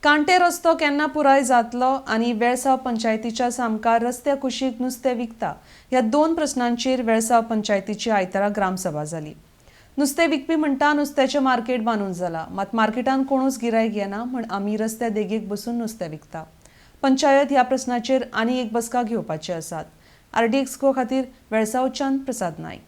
कांटे रस्तो केन्ना पुराय जातलो आनी वेळसांव पंचायतीच्या सामकार रस्त्या कुशीक नुस्तें विकता ह्या दोन प्रस्नांचेर वेळसांव पंचायतीची आयतारा ग्रामसभा जाली. नुस्तें विकपी म्हणटा नुस्त्याचें मार्केट बांदून जाला, मात मार्केटान कोणूच गिरायक येना म्हण आमी रस्त्या देगेक बसून नुस्तें विकता. पंचायत ह्या प्रस्नाचेर आनी एक बसका घेवपाची आसात. आरडीएक्स गो खातीर वेळसांवच्यान प्रसाद नायक.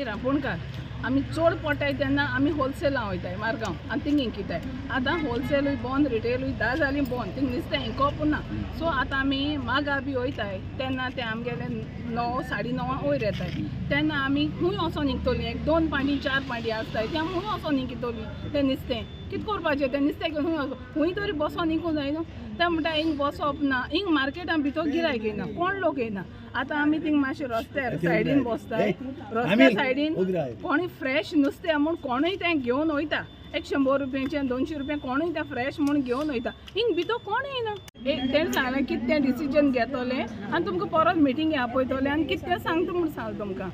रांपोणकार आमी चड पोटाय तेन्ना आमी होलसेला वयताय मारगांव आनी थिंग इंकिताय. आतां होलसेलूय बंद, रिटेलूय धा जाली बंद, थिंग नुस्तें इंकोप ना. सो आतां आमी मागा बी वयताय तेन्ना ते आमगेले 9 साडे 9 वयर येताय तेन्ना आमी खूंय वचोन इंकतलीं. एक 2 पांडी 4 पांडी आसताय ते आमी खूंय वचोन इंकितलीं. तें नुस्तें कितें करपाचें, तें नुस्तें घेवन खूंय वचोन खूंय तरी बसोन इंकूंक जाय न्हू. ते म्हणटा हिंग बसप ना, हिंग मार्केटान भितर गिरायक येयना, कोण लोक येयना. आतां आमी थिंग मातशें रस्त्यार सायडीन बसताय, रस्त्या सायडीन कोणूय फ्रेश नुस्तें म्हूण कोणूय तें घेवन वयता. एक 100 रुपयांचें 200 रुपया कोणूय तें फ्रेश म्हूण घेवन वयता. हिंग भितर कोण येयना. एक तेणें सांगलें कितें तें डिसिजन घेतलें आनी तुमकां परत मिटींग आपयतलें आनी कितें तें सांगता म्हूण सांगलें तुमकां.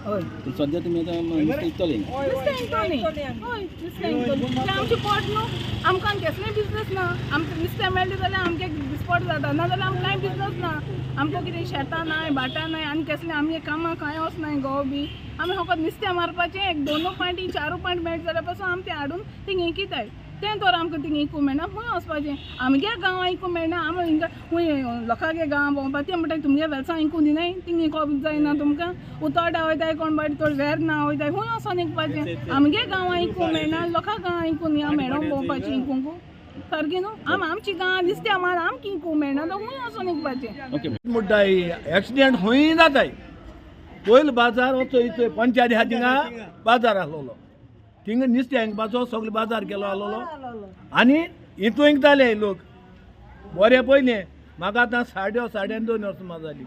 हय, सद्या तुमी आतां नुस्तें इकतलीं? नुस्तें इकतलीं, हय नुस्तें इकतलीं. तें आमचें पोट न्हू, आमकां कसलें बिजनस ना. आमकां नुस्तें मेळ्ळें जाल्यार आमचें दिसपट जाता, ना जाल्यार आमकां कांय बिजनस ना. आमकां कितें शेतां नाय, भाटां नाय आनी कसलें आमगे कामां कांय वचनाय घोव बी. आमी फकत नुस्तें मारपाचें, एक 2 पांटी 4 पांटी मेळटा जाल्यार पासून आमी तें हाडून थिंग इकिताय. तें तर आमकां थिंग इकूंक मेळना, खंय वचपाचें? आमगे गांवां इकूंक मेळना. आमी हिंगा खूंय लोकांगे गांवां भोंवपा, तें म्हणटा तुमगे वेलसां इकूंक दिनाय, थिंग इकोप जायना तुमकां. उतोडा वयताय कोण बाटी थोड वेर ना वयताय, खूंय वचोन इकपाचें? आमगे गांवां इकूंक मेळना, लोकां गांवां इकूंक या मेळोंक भोंवपाचें इकूंक सारकें न्हू. आम आमची गांवां दिसता मार आमकां इकूंक मेळना तो खूंय वचोन इकपाचें? म्हणटाय एक्सिडेंट खूंय जाताय. पयलो बाजार वचो इतलो पंचायती आहा थिंगा बाजार आसलेलो, थिंगा नुस्तें हांगपाचो सगलो बाजार केलो आसलेलो आनी हितू इंकताले लोक बरें. पयलें म्हाका आतां 2.5 वर्सां जालीं,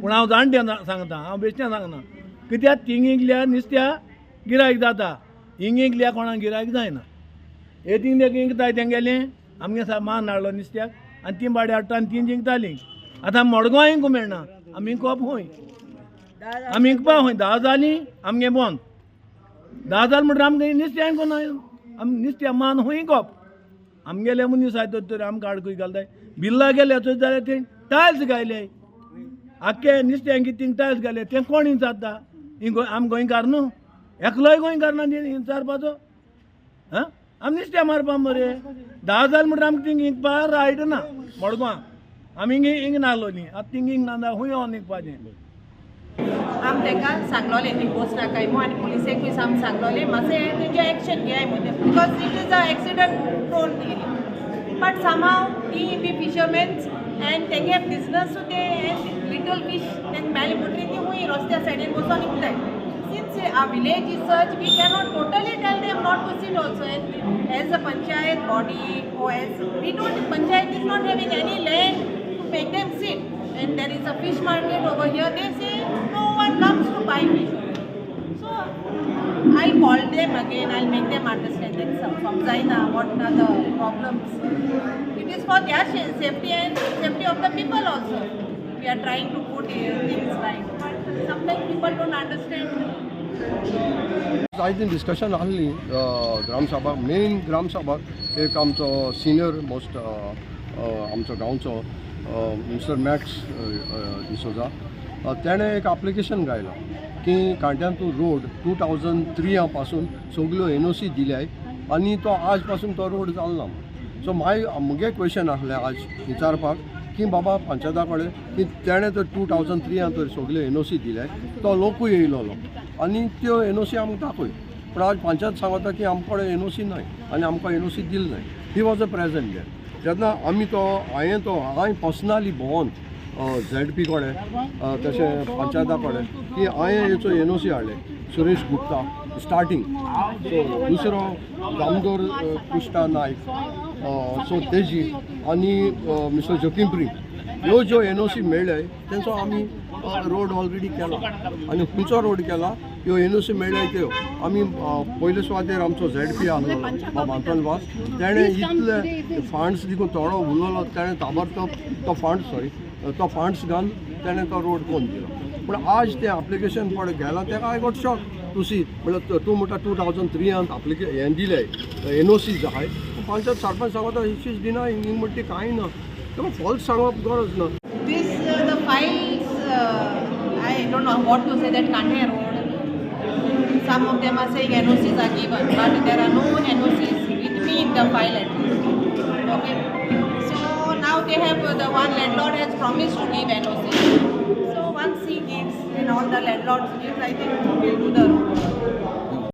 पूण हांव जाणटे सांगता, हांव बेश्टें सांगना. कित्याक थिंग इंकल्या नुस्त्या गिरायक जाता, हिंग इंकल्या कोणाक गिरायक जायना. हे थिंग इंकताय तेंगेलें आमगे मान हाडलो नुस्त्याक आनी ती बाडी हाडटा आनी ती जिंकतालीं. आतां मडगांव इंकूंक मेळना, आमी इंकप खंय? आमी इंकपा खंय? 10 जालीं आमगे बंद. 10 जालें म्हणटा आमगे नुस्तें इंकूं ना, आमी नुस्त्या मान खंय इंकप? आमगेले मनीस आयत तर आमकां आडकूय घालताय. बिल्ला गेले थंय जाल्यार ते टायल्स घायले, आख्खे नुस्त्यांक थिंग टायल्स घाले. तें कोण इंचारता? आमी गोंयकार न्हू, एकलोय गोंयकार ना इंचारपाचो. आं, आमी नुस्तें मारपा मरे. 10 जालें म्हणटा आमकां थिंग इंकपा रायट ना मडगांव. आमी हिंग हिंग नासलोली, आतां थिंग हिंग ना, खूंय वचोन इंकपाचें? आम तांकां सांगलोलें थंय बस नाकाय म्हूण आनी पुलिसेकूय आमी सांगलोलें मातशें तेंचे एक्शन घेयाय म्हूण, because it is a accident prone area. But somehow ती बी फिशरमॅन्स एंड तेंगे बिजनस ते लिटल फीश तेंकां मेळ्ळें म्हणटकीर ती खूंय रस्त्या सायडीन बसोन विकताय. Since our village is such, we cannot totally tell them not to sit also. And as a panchayat body or as we don't, panchayat is not having any land to make them sit. And there is a fish market over here. They say no one comes to buy fish. So I'll call them again. I'll make them understand that from China what are the problems. It is for their safety and safety of the people also. We are trying to put things right, but sometimes people don't understand. आयज discussion आहली gram sabha, main gram sabha एक आमचो senior most आमचो गांवचो mister max D'Souza तेणें एक application घायलां की कांट्यांतू road 2003 पासून सगल्यो एनओसी दिल्याय आनी तो आज पासून तो रोड जालना. सो मुगे क्वेश्चन आहलें आज विचारपाक की बाबा पंचायता कडेन की तेणें तर 2003 तर सगल्यो एनओसी दिल्याय, तो लोकूय येयलोलो आनी त्यो एनओसी आमकां दाखय. पूण आज पंचायत सांगता की आमचे कडेन एनओसी नाय आनी आमकां एनओसी दिली नाय. He was a present there. जेन्ना आमी तो हांवें तो हांवें पर्सनली भोंवन झेड पी कडेन तशें पंचायता कडेन की हांवें हेचो एनओसी हाडले सुरेश गुप्ता स्टार्टींग. सो दुसरो दामोदर कृष्णा नायक, सो तेजी आनी मिस्टर जोकीम प्रीम, ह्यो ज्यो एनओसी मेळ्ळे तेंचो आमी रोड ऑलरेडी केला. आनी खंयचो रोड केला, ह्यो एनओसी मेळ्ळे त्यो आमी पयले सुवातेर आमचो झेड पी आसलो बाब आंतोन वास, तेणें इतले फंड्स दिकून थोडो उरलेलो, तेणें ताबडतोब तो फंड सॉरी तो फंड्स घालून तेणें तो रोड कोन्न दिलो. पूण आज तें एप्लिकेशन पळय गेलां तेका I got shock to see, म्हणल्यार तूं म्हणटा 2003 हें दिलें एनओसी जाय, पंचायत सरपंच सांगता is दिना हिंग म्हणटा ती कांय ना, तेका फॉल्स सांगप गरज ना. This the files, I don't know what to say, that Kande Road, some of them are saying NOCs are given, but there are no NOCs with me in the file at least. Okay, so now they have the one landlord has promised to give NOC. So once he gives and all the landlords give, I think we'll do the